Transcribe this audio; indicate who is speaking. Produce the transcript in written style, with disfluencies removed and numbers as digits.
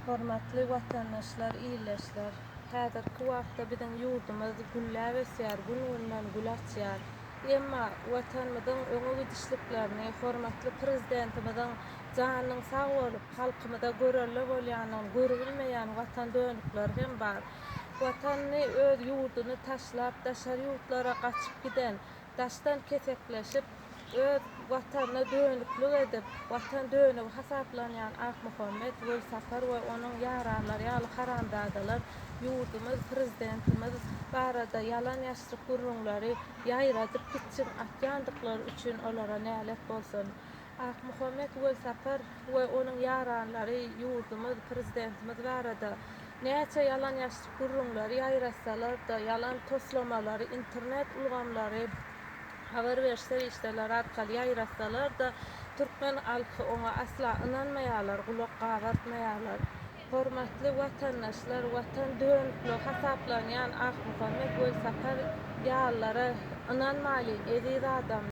Speaker 1: Hormatly watandaşlar, ildeşler! Häzirki wagtda biziň ýurdumyz gülläp ösýär, gün-günden gül açýar. Emma Watanymyzyň öňe gidişliklerini, hormatly Prezidentimiziň janynyň sag bolup, halkymyza görelde bolýanyny görübilmeýän watan dönükleri hem bar. Watanyny, öz ýurduny taşlap, daşary ýurtlara gaçyp giden, daşdan kesekleşip, öz Watanyna dönüklik edip, Watan dönügi hasaplanýan Akmuhammet Welsapar we onuň ýaranlary ýaly haramzadalar ýurdumyz, Prezidentimiz barada ýalan-ýaşryk gürrüňleri ýaýradyp pitjiň atýandyklary üçin olara nälet bolsun. Akmuhammet Welsapar we onuň ýaranlary ýurdumyz, Prezidentimiz barada näçe ýalan-ýaşryk gürrüňleri ýaýratsalar-da, ýalan toslamalary internet ulgamlary, habar beriş serişdeleri arkaly ýaýratsalar-da, türkmen halky oňa asla ynanmaýarlar, gulak gabartmaýarlar. Hormatly watandaşlar, Watan dönükligi hasaplanýan Akmuhammet Welsapar ýalylara ynanmalyň, eziz adamlar!